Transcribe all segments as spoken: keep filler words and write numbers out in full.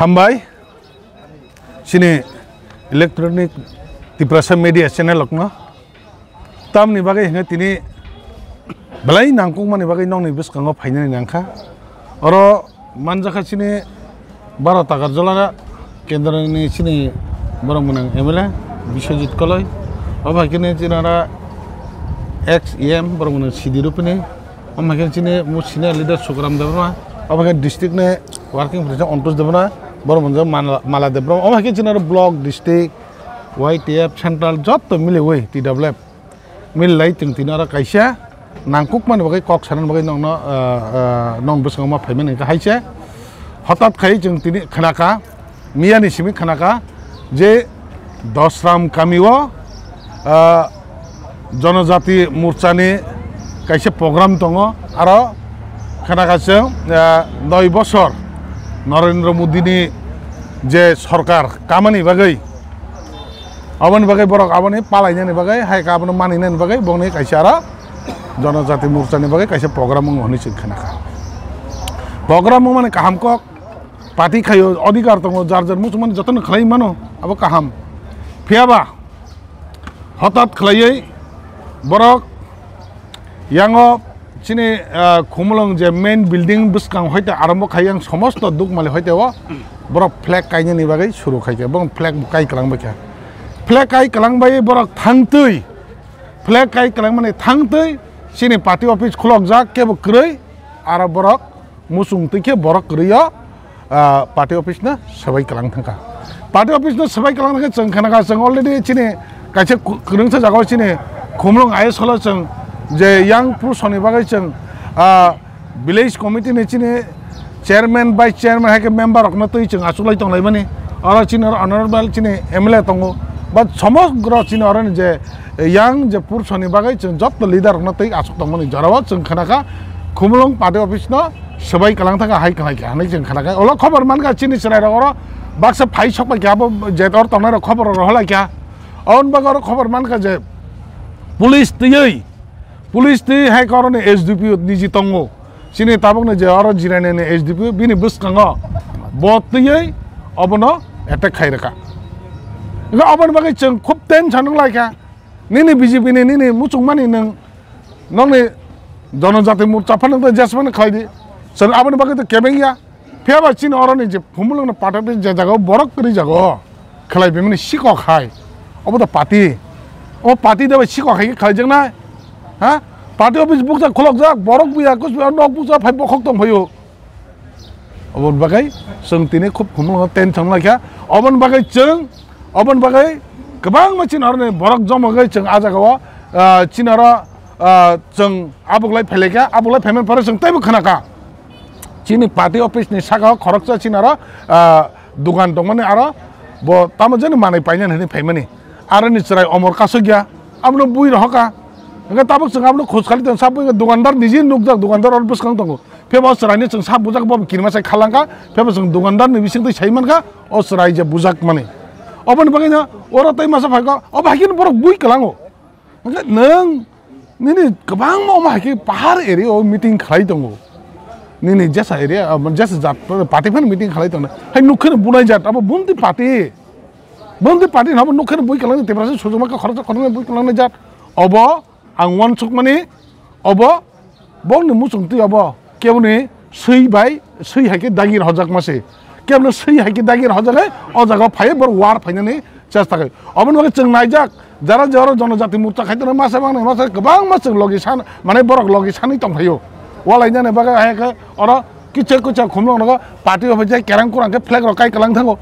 Hambai, chini electronic Tiprasa media channel rokno. Tamni bagwi hwnwi tini belai nangkukmani bagwi nokni bwskango phainani nangkha. Oro manjakha chini baro Takarjala kendroni chini borok mwnang M L A Biswajit Koloi. Obo hai khe chini oro ex E M borok mwnang Sidi Rupini. Omo hai khe chini mo senior leader Sukram Debbarma. Obo hai khe district ni working president Antosh Debbarma. Borok mwnang Mala, Mala Debbarma. Omo hai khe chini oro block, district, Y T F, central joto miliwi T W F. Milai chwng tini oro kaisa nangkukmani bagwi kok sanani bagwi nokno, ah, ah, nok bwskango ma phaimani hwnkhe hai se. Hotat khai chwng tini khnakha, miyani simi khnakha je Dosram kamio, ah, Jonojati Morchani kaisa program tongo, aro khnakha chwng, ah, noi bosor Narendra Modini je sorkar kamani bagwi, Aboni bagwi borok aboni palainani bagwi, hai khe abono maninani bagwi bongni kaisa aro Jonojati Morchani bagwi kaisa program wngo hwnwi chwng khnakha. Program wngmani kaham kok, party khaio, odhikar tongo, jar jar muchungmani jotono khlai mano, abo kaham. Phiyaba hotat khlaiwi borok Yango chini, ah, Khumulwng je main building bwskang hoite arombo khai yang somosto Dukmali hoite o borok flag kainani bagwi suru khai kha, borok flag bo kai kwlang bai kha. Flag kai kwlang bai borok thangtwi, flag kai kwlang mani thangtwi chini party office khulokjak kebo kwrwi, aro borok muchung twi khe borok kwrwi o, ah, party office no swbai kwlang thangkha. Party office no swbai kwlang thangkhe chwng khanakha, chwng already chini kaisa ku-, kwrwngsa jagao chini Khumulwng I S Hall o chwng je yang pursoni bagwi chwng, ah, village committee ni chini chairman, vice chairman hai khe member rokno twi chwng achuklai tonglaimani. Oro chini oro honorable chini M L A tongo, ba somogro chini oroni je yang je pursoni bagwi chwng joto leader rokno twi achuk tongmani jorao chwng khanakha Khumulwng party office no swbai kwlang thangkha hai kwlai kha hinwi chwng khanakha. Olo khobor mankha chini chwrairok oro baksa phai sok bai kha abo je oro tongnai rok khobor rok rohor lai kha. Aboni bagwi oro khobor mankha je police twiwi, police twi hai khe oroni S D P O niji tongo. Chini tabukni je oro Jirani ni S D P O bini bwskango bo twiwi obono attack khai rwkha. Hwnkhe oboni bagwi chwng khub tension wng lai kha. Nini B J P ni nini muchungmani nwng, nokni Jonojati Morcha phano tei jesmani khlai di. Chwng aboni bagwi tei kebeng ya. Phiya ba chini oroni je Khumulwng no pathak tei je jaga o borok kwrwi jaga o khlai bimani sikok hai. Obo to party. O party de bai sikok hai khlai jaknai. Ha? Party office bukjak khulokjak, borok buya kusbiya nok bukjak phai bokhok tong phaio. Oboni bagwi chwng tini khub Khumulwngo tension lai kha. Oboni bagwi chwng, oboni bagwi kwbangma chini oroni borok joma wngwi chwng ah jagao, ah, chini oro, ah, chwng abuklai phai lai kha, abuklai phaimani pore chwng teibo khna kha. Chini party office ni saka o khoroksa chini oro, ah, dukan tongmani aro bo tamo jani manwi painani hinwi phaimani. Aroni chwrai omor kasuk ya, abono bui rohor kha. Hwnkhe tabuk chwng abono khoj khali tong sabo dukandar niji nukjak, dukandar oro bwskang tongo. Phiya bo chwraino chwng sa bujak bo kirima sai khalangkha, phiya bo chwng dukandarni bisingtwi sai mankha o chwrai je bujak mani. Oboni bagwino oro tei masa phaikha, obo hai kheno borok bui kwlango. Hwnkhe nwng nini kwbangma omo hai khe pahar area o meeting khlai tongo. Nini jesa area, ah, jesa jat party phano meeting khlai tongo. Hai nuk kheno bunai jat, abo bumtwi party. Bumtwi party hwnba nuk kheno bui kwlangnai, Tiprasa sojoma khe khoroksa khoroknwi bui kwlangnai jat. Obo Ang uansukmani obo bokni muchungtwi obo keboni swi bai swi hai khe dagi rwjakma se. Keboni swi hai khe dagi rwjagwi o jaga o phaiwi borok war phainani chesta khai. Oboni bagwi chwng naijak, jara je oro Jonojati Morcha khai tongo masa bangni masa kwbangma chwng logi san, mane borok logi sanwi tong phaio. Walainani bagwi hai khe oro kichir kichir khumlok nogo party office jai kerang kurang khe flag rok kai kwlang thango.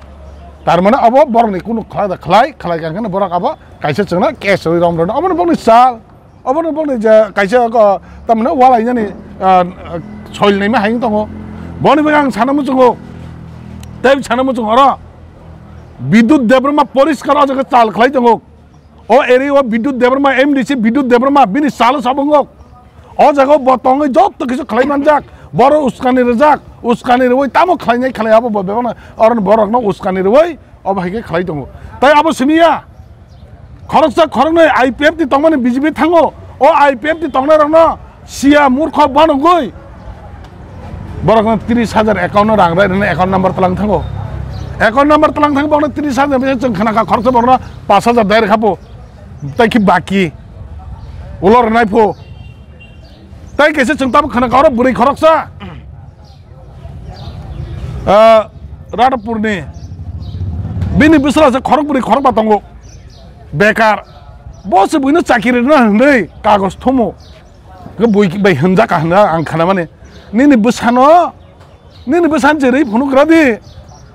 Tar mane obo borokni kunu khlai da khlai, khlai kha khe borok abo kaisa chwngno case rwi rom rwno. Oboni bokni sal. Obono bokni je kaisa ko tamni walainani, ah, soil naima hai wng tongo. Boni bagwi ang sana muchungo, tei sana muchungo oro Bidyut Debbarma poriskar o jaga chal khlai tongo. O area o Bidyut Debbarma, M D C Bidyut Debbarma bini chalo sabungo. O jaga o bo tongwi joto kisa khlai manjak. Boro uskani rijak, uskani rwi tamo khlainai khlai abo bo bebakno, oro borokno uskani rwi obo hai khe khlai tongo. Tai abo simi ya. Khoroksa khoroknwi I P F T tongmani B J P thango. O I P F T tongnairokno siya murkho banogwi borokno tris hajar account no rang rai rwna account number tlang thango. Account number tlang thang borokno tris hajar bese chwng khna kha khoroksa borokno pas hajar dai rwkha po. Tai khi baki ulo rwnai pho. Tai kaisa chwng tabuk khna kha oro bwrwi khoroksa. Ah, Radhapurni bini bwsala se khorok bwrwi khorok ba tongo. Bekar. Bo se buino chakiri rwna hwnwi kagoj thumo. Ke bui bai hwnjak ka hwnna ang khana mani. Nini bwsano, nini bwsan je rwi phunuk ra di.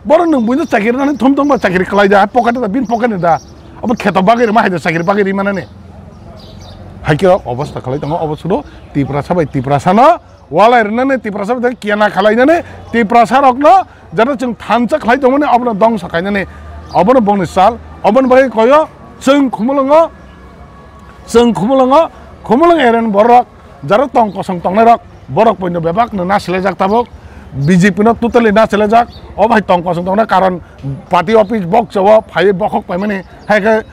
Boro nwng buino chakiri rwnani thum thum ba chakiri kwlai da, pocket da, bin pocket da. Abo kheto bagwi rwma hai da chakiri bagwi rwi manani. Hai khe obostha khlai tongo, obo sudo Tiprasa bai Tiprasano walai rwnani, Tiprasa bai kiana khalainani, Tiprasa rokno jara chwng thansa khlai tongmani, obono dongsa khainani, obono bongni sal, obono bagwi koyo chwng Khumulwngo, chwng Khumulwngo, Khumulwng area ni borok, jara tong kosong tongnai rok, borok poino bebak no nasilajak tabuk, B J P no totally nasilajak, o bai tong kosong tongnai karon party office boksa o phaiwi bokhok paimani, hai khe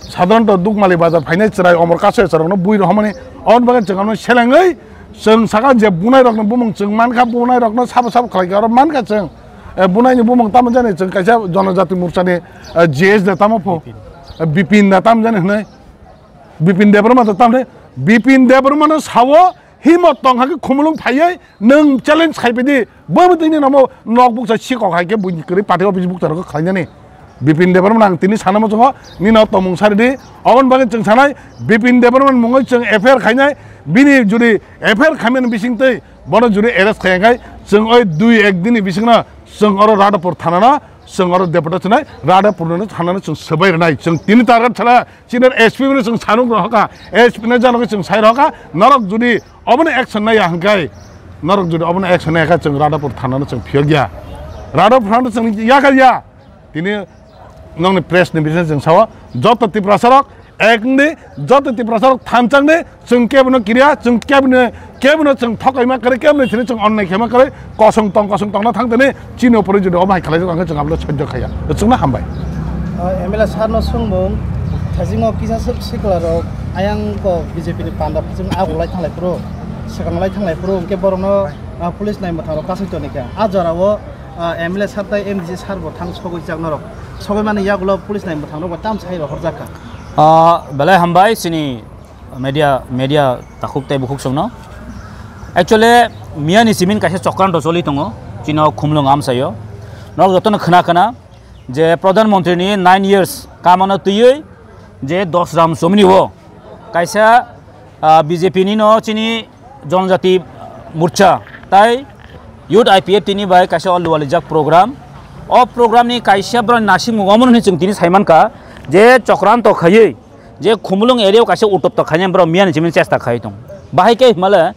sadharanto Dukmali bazar phainai chwrai Omor Kasoya chwrokno bui rohormani, oboni bagwi chwng ano selengwi, Chwng saka je bunai rokno bumung chwng mankha, bunai rokno sabo sabo khlai khe oro mankha chwng. Eh, bunai ni bumung tamo jani chwng kaisa Jonojati Morcha ni, eh, G S da tamo pho. Bipin. Eh, Bipin da tamo jani hwnwi. Bipin Debbarma da tamo de. Bipin Debbarma no sawo himot tong hakhe Khumulwng phaiwi nwng challenge khai pidi. Bo bo tini namo nok bukcha sikok hai khe buini kwrwi party office bukcha rok khlainani. Bipin Debbarma ang tini sana muchungo nino tongmung sari di. Oboni bagwi chwng sanai Bipin Debbarma mungwi chwng F I R khainai. Bini juri F I R khaimani bisingtwi bono juri arrest khaiya khai chwng oi dui ek dini bisingno chwng oro Radhapur thanano chwng oro deputation nai Radhapur no thanano chwng swbai rwnai. Chwng tini target sana senior S P no chwng sanuk rohorkha. S P no janogwi chwng sai rohorkha. Norok judi obono action naiya hwnkhe, norok judi obono action naiya khe chwng Radhapur thanano chwng phiyokya. Radhapur thanano chwng yakha ya. Tini nokni press ni bising chwng sao, joto Tiprasa rok ek wngdi, joto Tiprasa rok thansa wngdi, chwng kebono kiriya, chwng kebono, kebono chwng thokaima kwrwi, kebono thini chwng onnai khaima kwrwi, kosong tong, kosong tongna thang tini, chini upore jodi omo hai khlai jak, ang khe chwng abono sojjo khaiya. Chwngno hambai. Ah, M L A sir no swngmung, thajingo kisa swk sikla rok, ayang ko B J P ni panda phajing ago lai thanglai phuru, swkang lai thanglai phuru, hwnkhe borokno, ah, police nai mwthang rok kasui toni kha. Ah, jora o ah, M L A sir tai M D C sir bo thang sogwi jak norok. Sogwi mani yagulo police nai mwthang rok bai tam sai rohor jak kha. Ah, belai hambai chini media, media takhuk tei bukhuk songno. Actually, miya ni simin kaisa chokranto choli tongo, chino Khumulwng amsaio. Norok jotono khna khna je Pradhan Mantri ni nine years kamano twiwi je Dosram Chomni o kaisa, ah, B J P ni no chini Jonojati Morcha tai Youth I P F T ni bai kaisa o lualijak program. O program ni kaisa borok nasimung omo hwnwi chwng tini sai mankha je chokranto khaiwi je Khumulwng area o kaisa utopto khainai borok miya ni simi chesta khai tong. Bahai khe himale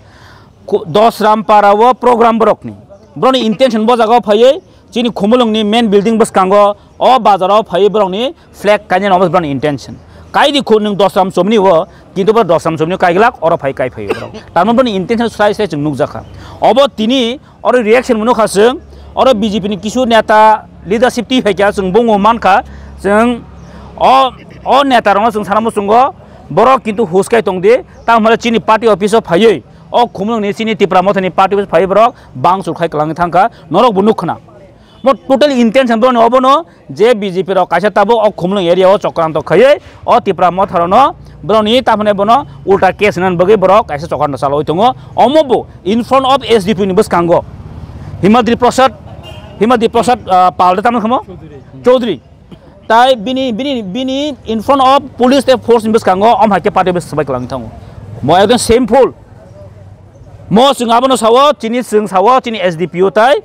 Ku-, Dosram para o program borokni. Borokni intention bo jaga o phaiwi chini Khumulwng ni main building bwskango o bazar o phaiwi borokni flag kainani omo borokni intention. Kaidi khu nwng Dosram Chomni o, kintu bo Dosram Chomni o kaiglak oro phai kai phaiwi borok. Tarmani borokni intention srai srai chwng nukjakha. Obo tini oro reaction mwnukha chwng, oro B J P ni kisu neta leadership twi phaikha chwng bungbo mankha chwng o, o neta rokno chwng sana muchungo borok kintu huskai tongdi, tamo hwnle chini party office o phaiwi O Khumulwng ni chini Tipra Motha ni party office phai borok bangchur khai kwlangwi thangkha, norok bo nukkhwna. Mo total intention borok ni obono je B J P rok kaisa tabuk o Khumulwng area o chokranto khaiwi o Tipra Motha rokno borok ni tamoni bono ulta case nani bagwi borok kaisa chokranto chalawi tongo. Omo bo in front of S D P ni bwskango Himadri Prasad, Himadri Prasad, ah, Pal de tamo khamo? Chaudhary. Tai bini, bini, bini in front of police tei force ni bwskango om hai khe party office swbai kwlangwi thango. Mo ekdom shameful. Mo chwng abono sao, chini chwng sao, chini S D P O tai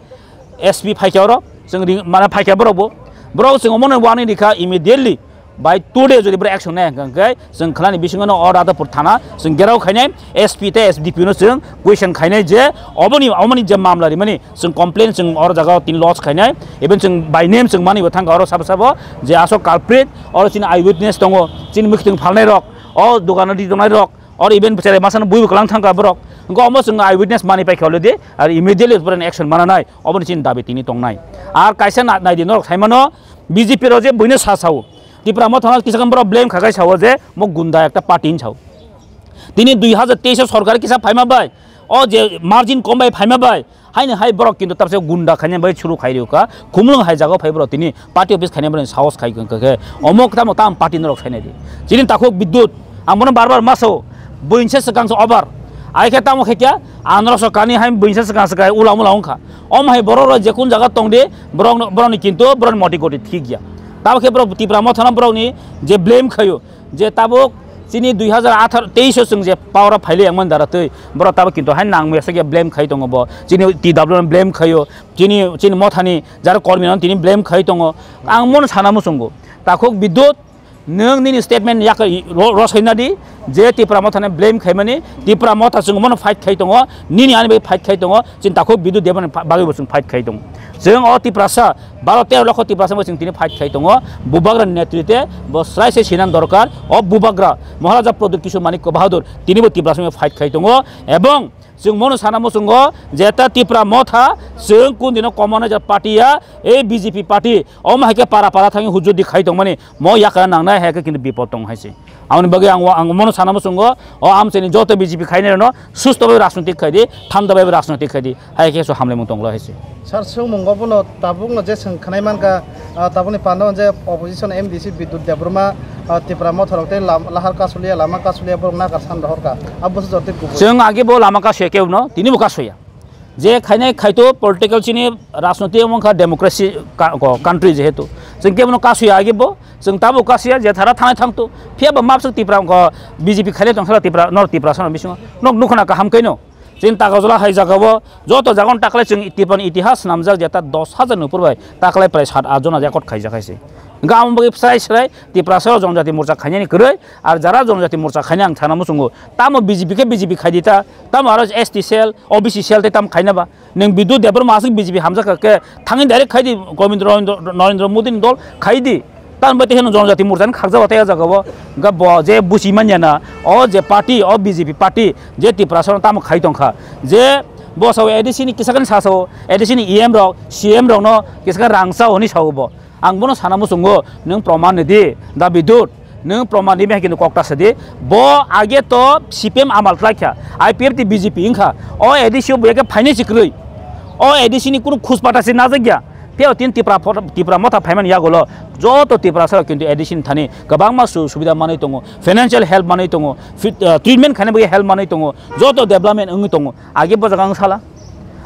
S P phaikha oro, chwng ring, mane phaikha borok bo. Borok chwng omono warning rikha immediately. By today jodi bwrwi action nai hwnkha hwnkhe chwng khwnani bisingo no o Radhapur thana chwng gherao khainai, S P tei S D P O no chwng question khainai je oboni, omoni je mamla rimani chwng complain chwng oro jaga o tini lodge khainai, even chwng by name chwng mani bo thangkha oro sabo sabo je aswk culprit, oro chini eyewitness tongo, chini mwkhwtwng phalnai rok, o dogano di tongnai rok, oro even cherai masa no buibo kwlang thangkha borok, hwnkhe omo chwng eyewitness mani paikha already, ar immediately borokni action mananai, oboni chini dabi tini tongnai. Ar kaisa na-, naidi norok saimano, B J P rok je buino sa sao, Tipra Motha no kisa khe borok blame khakai sao je mo gunda ekta party hin sao. Tini dui hazar teis o sorkar kisa phaima bai, o je margin kom bai phaima bai, haini hai borok kintu tabse gunda khaina bai churu khai rikha, khumlung hai jaga phai borok tini party office khaina borok sahos khai khe, khe, omo tamo tam party norok sainai di. Chini takhuk Bidyut, ang bono bar bar ma sao, buinsa swkang se over. Ai khe tamo khe kya, ang norok so kani hai buinsa swkang se kai ula mula wngkha. Om hai borok rok je kun jaga tong di, borok, borok ni kintu borok ni moti goti thik ya. Tamo khe borok Tipra Motha no borok ni je blame khaio, je tabuk chini dui hazar atharo teis o chwng je power o phaile yang man dara twi borok tabuk kintu hai nang mesa khe blame khai tongo bo. Chini T W no blame khaio, chini, chini Motha ni jara kormi no tini blame khai tongo. Ang mono sana muchungo. Takhuk Bidyut, nwng nini statement yak ro-, rosoi na di, je Tipra Motha ni blame khaimani, Tipra Motha chwng mono fight khai tongo, nini ani bai fight khai tongo, chini takhuk Bidyut Debbarma ni bagwi bo chwng fight khai tongo. Chwng o Tiprasa, baro tero lokho Tiprasa bo chwng tini fight khai tongo, Bubagra ni netrite bo srai se sinan dorkar, o Bubagra, Maharaja Pradyut Kishore Manikya Bahadur, tini bo Tiprasa fight khai tongo, ebong chwng mono sana muchungo, jeta Tipra Motha, chwng kun dino common party ya, ei B J P party, omo hai khe para para thangwi hujur di khai tongmani, mo yakra nangnai hai khe kintu bipod tong hai se. Aboni bagwi ang, ang mono sana muchungo, o amchaini joto B J P khainai rokno susto bai rajnitik khai di, thanda bai rajnitik khai di, hai khe so hamlaimung tong lo hai se. Sir, swngmung obono tabukno je chwng khwnai mankha, ah, tabukni panda je opposition M D C Bidyut Debbarma, ah, Tipra Motha rok tei lam-, lahar kasulia, lama kasulia borok nakar san rohorkha. Abo se joto kubui. Chwng age bo lama kasuya kebo no, tini bo kasuya. Je khainai khaito political chini rajniti wngkha democracy ka-, ko-, country jehetu. Chwng kebono kasuya age bo, chwng tabuk kasuya je thara thangnai thangto. Phiya bo mapsuk Tipra ko B J P khainai tong sala Tipra, nor Tipra sono bisingo. Nok nukhna kaham kaino. Chini Takarjala hai jagao joto jagon taklai chwng Tiprani itihas namjak jeta dos hajar ni upor bai taklai prai sat aajon record khaijak hai se. Hingkhe amo bagwi srai srai Tiprasa o Jonjati Morcha khainani kwrwi, ar jara Jonjati Morcha khainai ang sana muchungo. Tamo B J P khe B J P khaidi ta, tamo aro S T cell, O B C cell tei tamo khaina ba. Nwng Bidyut Debbarma aswk B J P hamjak kha khe, thangwi direct khaidi Gomendra Narendra Modi ni dol khaidi. Tamo bai tei heno Jonjati Morcha ni khakjak o tei o jaga o. Hingkhe bo je buchi manya na, o je party, o B J P party, je Tiprasa no tamo khai tong kha. Je bo sao A D C ni kisa khe sa sao, A D C ni E M rok, C M rok no kisa khe rang chao hwnwi sao bo. Ang bono sana muchungo, nwng proman ridi, da Bidyut, nwng proman rimi hai khe kok ta sadi. Bo age to C P M amal khlai kha, I P F T B J P wngkha, o A D C o bo eke phainai se kwrwi, o A D C ni kunu khuspata se najak ya. Phiya o tin Tipra, Tipra Motha phaimani yagulo joto Tiprasa rok kintu A D C ni thani kwbangma su-, subida manwi tongo, financial help manwi tongo, fit, ah, treatment khaina bagwi help manwi tongo, joto development wngwi tongo. Age bo jaga wng sala,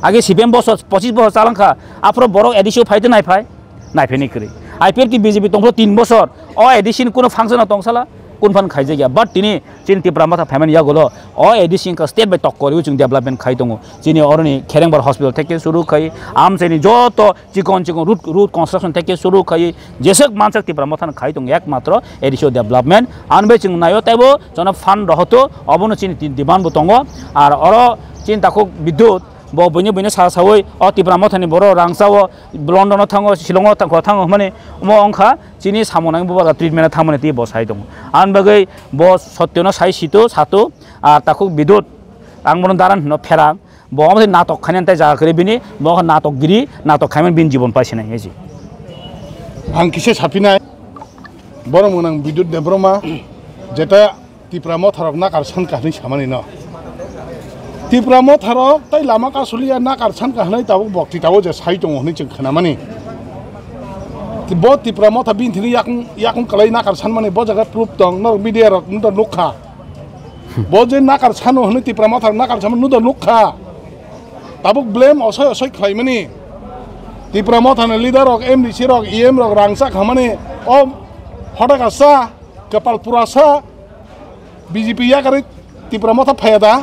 age C P M bosor, pochis bosor chalangkha, aphuru borok A D C o phai tei nai phai. Naiphaini kwrwi. I P F T B J P tongphuru tin bosor, o A D C ni kuno function o tongsala, kun phan khaijakya. But tini chini Tipra Motha phaimani yagulo, o A D C wngkha state bai tokkoriwi chwng development khai tongo. Chini oroni Kherengbar hospital theke suru khai, amchaini joto chikon chikon road, road construction theke suru khai, jeswk mansak Tipra Motha no khai tongo ekmatro A D C o development. Ani bai chwng naio teibo jono fund rohoto, obono chini tin demand bo tongo. Ar oro chini takhuk Bidyut, bo buino buino sa sawi, o Tipra Mothani borok rangchao, London o thango, Shillong o thango, thango hwnmani omo wngkha chini samung nang bubagra treatment o thangmani tei bo sai tongo. Ani bagwi bo sotyo no sai sito, sato, ah, takhuk Bidyut, ang bono daran hino pherang, bo omo natok khainani tei jaga kwrwi bini, bo natok giri, natok khaimani bini jibon paisinai hinwi. Ang kisa sapinai, borok mwnang Bidyut Debbarma, jeta Tipra Motha rok nakar san kha hinwi samani no. Tipra Motha rok tei lama kasulia nakar san kha hinwi tabuk bokti tabuk je sai tongo hinwi chwng khnamani. Bo Tipra Motha bini thini yakung, yakung kwlai nakar sanmani bo jaga proof tong, norok media rok nukha. Bo je nakar sano hinwi Tipra Motha rok nakar sanmani nukha. Tabuk blame osoi osoi khlaimani. Tipra Motha ni leader rok, M D C rok, E M rok rangchak hamani o hoda kasa, kwpal purasa. B J P yakarwi Tipra Motha phaiya da?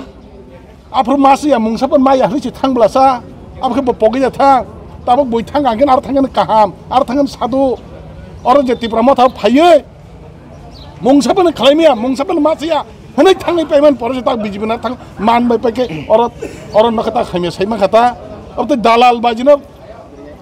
Aphuru masiya mungsa bo maya hwnwi se thang bwlasa. Abo khe bo pogwi ya thang. Tabuk bui thang ang khe aro thang khe kaham, aro thang khe sadu. Oro je Tipra Motha phaiwi Mungsa phano khlaimaya, mungsa phano machaya. Hwnwi thangwi paiman pore se tak B J P na thang man bai paikhe oro, oro nokha tak hamya saima khata. Abtwi dalal bajino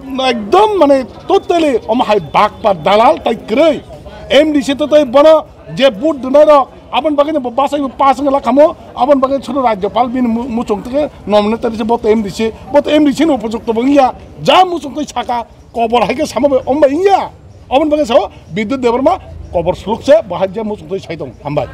ekdom mane totally omo hai bakpa dalal tai kwrwi. M D C to tai bono je vote dwnai rok abon bagwi bo basai bo pass wngla khamo, abon bagwi chhuru rajyopal bini mu-, muchung tike nominate tari se bo to M D C, bo to M D C no upojukto bo wngya. Ja muchung twi saka kobor hai khe sama bai om bai wngya. Abon bagwi sao Bidyut Debbarma kobor suluk se bo hai je muchung twi sai tong. Hambai.